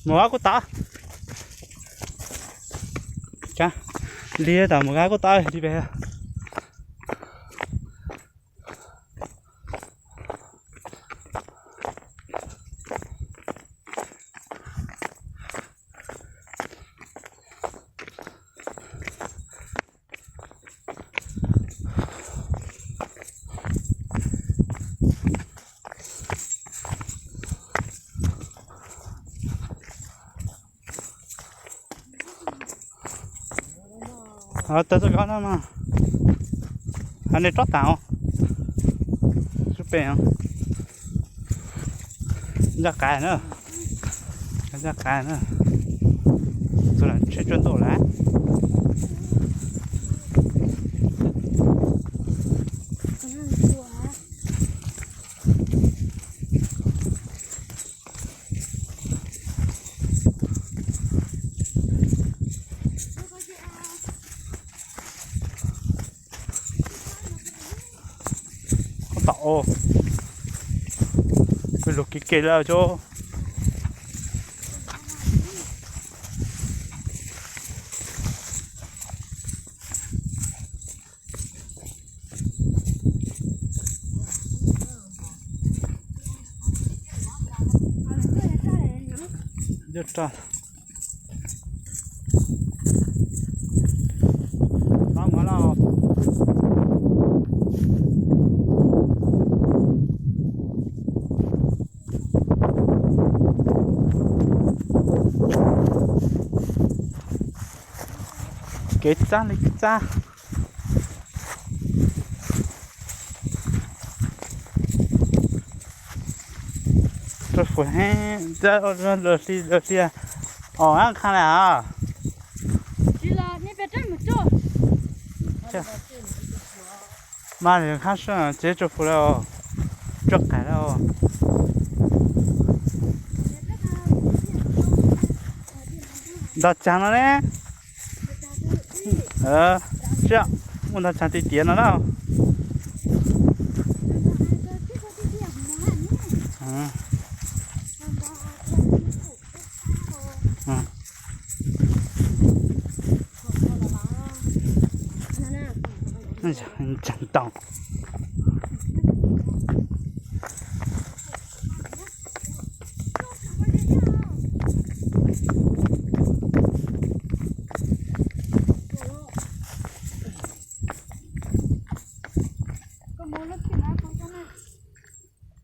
Mus kuj tau. Li tas mus kuj tau li pem. Tawg txoj kab no mas, nej tsob tas os. Xub pem, ncaj qas na, ncaj qas na. Tus no tsheb tsuag ntuj lawm. Koj tom os, lug kev kev lawm os. Kev txab li kev txab. Tsuas fuv heev, hli los hli os, qha li os. Mas nqhab sab ces tsuas fuv lawm, tsuas qab lawm. Nto tsav no ne. Tsis muaj nto tsav tiag tiag no na. Tsav ntoo.